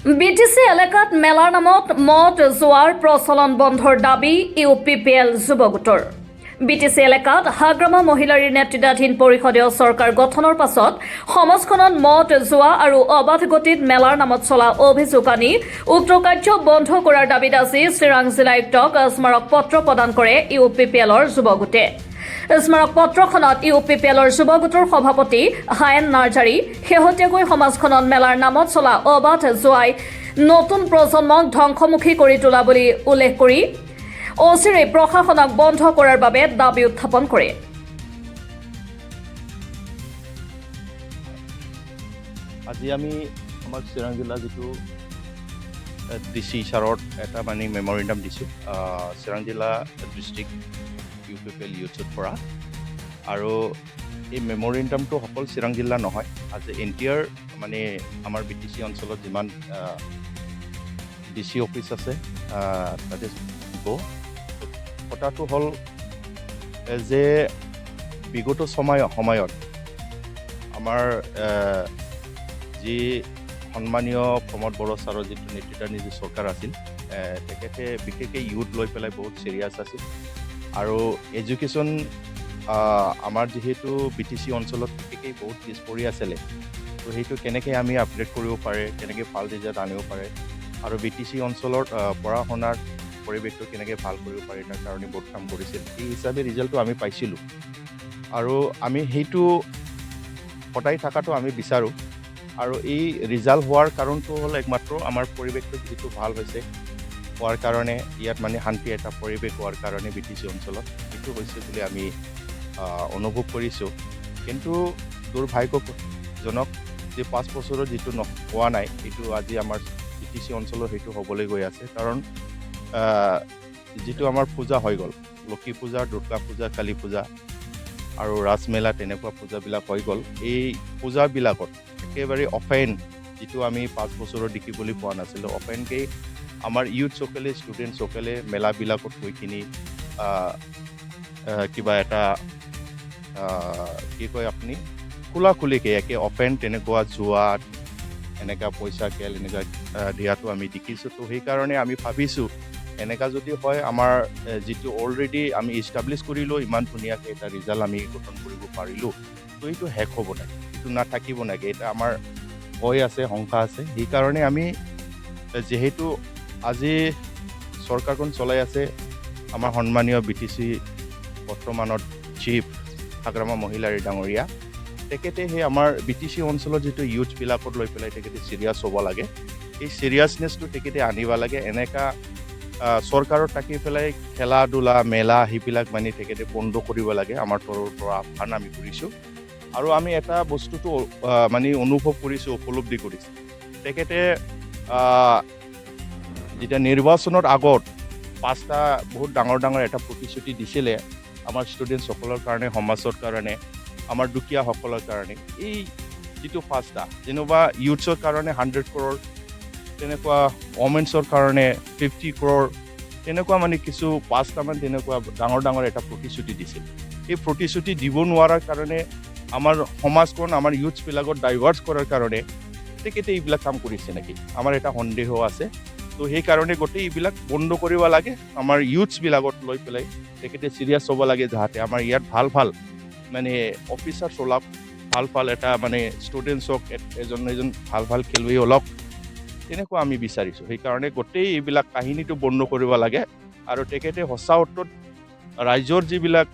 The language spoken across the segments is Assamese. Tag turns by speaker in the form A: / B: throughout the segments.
A: বিটিচি এলেকাত মেলাৰ নামত মদ জোৱাৰ প্ৰচলন বন্ধৰ দাবী ইউপিপিএল যুৱ গোটৰ। বিটিচি এলেকাত হাগ্ৰামা মহিলাৰীৰ নেতৃত্বাধীন পৰিষদীয় চৰকাৰ গঠনৰ পাছত সমাজখনত মদ জোৱা আৰু অবাধ গতিত মেলাৰ নামত চলা অভিযোগ আনি উক্ত কাৰ্য বন্ধ কৰাৰ দাবীত আজি চিৰাং জিলা আয়ুক্তক স্মাৰক পত্ৰ প্ৰদান কৰে ইউপিপিএলৰ যুৱ গোটে। স্মাৰক পত্ৰখনত ইউপিপিএলৰ যুৱ গোটৰ সভাপতি হায়েন নাৰ্জাৰী শেহতীয়াকৈ সমাজখনত মেলাৰ নামত চলা অবাধ জোৱাই নতুন প্ৰজন্মক ধ্বংসমুখী কৰি তোলা বুলি উল্লেখ কৰি অচিৰেই প্ৰশাসনক বন্ধ কৰাৰ বাবে দাবী উত্থাপন কৰে।
B: আজি আমি আমাৰ চিৰাং জিলা যিটো ডি চি ছাৰত এটা মানে মেমৰেণ্ডাম দিছোঁ, চিৰাং জিলা ডিষ্ট্ৰিক্ট ইউপিপিএল ইউথৰ পৰা। আৰু এই মেমৰেণ্ডামটো অকল চিৰাং জিলা নহয়, আজি এণ্টায়াৰ মানে আমাৰ বিটিচি অঞ্চলত যিমান ডি চি অফিচ আছে, তাতে দিব। কথাটো হ'ল যে বিগত সময়ত আমাৰ যি সন্মানীয় প্ৰমোদ বড়ো ছাৰৰ যিটো নেতৃত্বাধীন যি চৰকাৰ আছিল, তেখেতে বিশেষকৈ ইউথ লৈ পেলাই বহুত চিৰিয়াছ আছিল। আৰু এডুকেশ্যন আমাৰ যিহেতু বিটিচি অঞ্চলত বিশেষকৈ বহুত পিছ পৰি আছিলে, তো সেইটো কেনেকৈ আমি আপগ্ৰেড কৰিব পাৰে, কেনেকৈ ভাল ৰিজাল্ট আনিব পাৰে আৰু বিটিচি অঞ্চলত পঢ়া শুনাৰ পৰিৱেশটো কেনেকৈ ভাল কৰিব পাৰে, তাৰ কাৰণে বহুত কাম কৰিছিল। সেই হিচাপে ৰিজাল্টটো আমি পাইছিলোঁ আৰু আমি সেইটো সদায় থকাটো আমি বিচাৰোঁ। আৰু এই ৰিজাল্ট হোৱাৰ কাৰণটো হ'ল একমাত্ৰ আমাৰ পৰিৱেশটো যিটো ভাল হৈছে হোৱাৰ কাৰণে, ইয়াত মানে শান্তি এটা পৰিৱেশ হোৱাৰ কাৰণে বিটিচি অঞ্চলত সেইটো হৈছে বুলি আমি অনুভৱ কৰিছোঁ। কিন্তু দুৰ্ভাগ্যজনক যে 5 বছৰত যিটো হোৱা নাই, সেইটো আজি আমাৰ বিটিচি অঞ্চলত সেইটো হ'বলৈ গৈ আছে। কাৰণ যিটো আমাৰ পূজা হৈ গ'ল, লক্ষী পূজা, দুৰ্গা পূজা, কালী পূজা আৰু ৰাজমেলা, তেনেকুৱা পূজাবিলাক হৈ গ'ল। এই পূজাবিলাকত একেবাৰে অফেন, যিটো আমি 5 বছৰত দেখিবলৈ পোৱা নাছিলোঁ, অফেনকৈ আমাৰ ইউথসকলে, ষ্টুডেণ্টসকলে মেলাবিলাকত গৈ কিনি কিবা এটা কি কয় আপুনি, খোলা খুলিকৈ একে অফেন তেনেকুৱা যোৱা, এনেকুৱা পইচা খেল এনেকুৱা দিয়াটো আমি দেখিছোঁ। তো সেইকাৰণে আমি ভাবিছোঁ, এনেকুৱা যদি হয়, আমাৰ যিটো অলৰেডি আমি ইষ্টাব্লিছ কৰিলোঁ, ইমান ধুনীয়াকৈ এটা ৰিজাল্ট আমি গঠন কৰিব পাৰিলোঁ, তো এইটো শেষ হ'ব লাগে, এইটো নাথাকিব লাগে। এটা আমাৰ ভয় আছে, শংকা আছে। সেইকাৰণে আমি যিহেতু আজি চৰকাৰখন চলাই আছে আমাৰ সন্মানীয় বিটিচি বৰ্তমানত চিফ হাগ্ৰামা মহিলাৰী ডাঙৰীয়া, তেখেতে সেই আমাৰ বিটিচি অঞ্চলত যিটো ইউথবিলাকত লৈ পেলাই তেখেতে চিৰিয়াছ হ'ব লাগে। এই চিৰিয়াছনেছটো তেখেতে আনিব লাগে। এনেকুৱা চৰকাৰত থাকি পেলাই খেলা ধূলা, মেলা সেইবিলাক মানে তেখেতে বন্ধ কৰিব লাগে, আমাৰ তৰফৰ পৰা আহ্বান আমি কৰিছোঁ। আৰু আমি এটা বস্তুটো মানে অনুভৱ কৰিছোঁ, উপলব্ধি কৰিছোঁ, তেখেতে যেতিয়া নিৰ্বাচনৰ আগত পাঁচটা বহুত ডাঙৰ ডাঙৰ এটা প্ৰতিশ্ৰুতি দিছিলে আমাৰ ষ্টুডেণ্টসকলৰ কাৰণে, সমাজৰ কাৰণে, আমাৰ দুখীয়াসকলৰ কাৰণে। এই যিটো পাঁচটা, যেনিবা ইউথছৰ কাৰণে 100 ক্ৰ'ৰ, তেনেকুৱা ওমেন্সৰ কাৰণে 50 ক্ৰ'ৰ, তেনেকুৱা মানে কিছু পাঁচটামান তেনেকুৱা ডাঙৰ ডাঙৰ এটা প্ৰতিশ্ৰুতি দিছিল। এই প্ৰতিশ্ৰুতি দিব নোৱাৰাৰ কাৰণে, আমাৰ সমাজখন, আমাৰ ইউথছবিলাকত ডাইভাৰ্চ কৰাৰ কাৰণে তেখেতে এইবিলাক কাম কৰিছে নেকি, আমাৰ এটা সন্দেহ আছে। তো সেইকাৰণে গোটেই এইবিলাক বন্ধ কৰিব লাগে। আমাৰ ইউথছবিলাকত লৈ পেলাই তেখেতে চিৰিয়াছ হ'ব লাগে, যাতে আমাৰ ইয়াত ভাল ভাল মানে অফিচাৰ্ছ ওলাওক, ভাল ভাল এটা মানে ষ্টুডেণ্টছক এজন এজন ভাল ভাল খেলুৱৈ ওলাওক, তেনেকুৱা আমি বিচাৰিছোঁ। সেইকাৰণে গোটেই এইবিলাক কাহিনীটো বন্ধ কৰিব লাগে। আৰু তেখেতে সঁচা অৰ্থত ৰাইজৰ যিবিলাক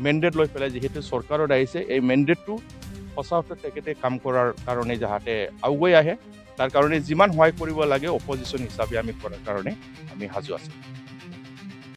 B: মেণ্ডেট লৈ পেলাই যিহেতু চৰকাৰত আহিছে, এই মেণ্ডেটটো সঁচা অৰ্থত তেখেতে কাম কৰাৰ কাৰণে যাতে আগুৱাই আহে, তাৰ কাৰণে যিমান সহায় কৰিব লাগে, অপজিশ্যন হিচাপে আমি কৰাৰ কাৰণে আমি সাজু আছোঁ।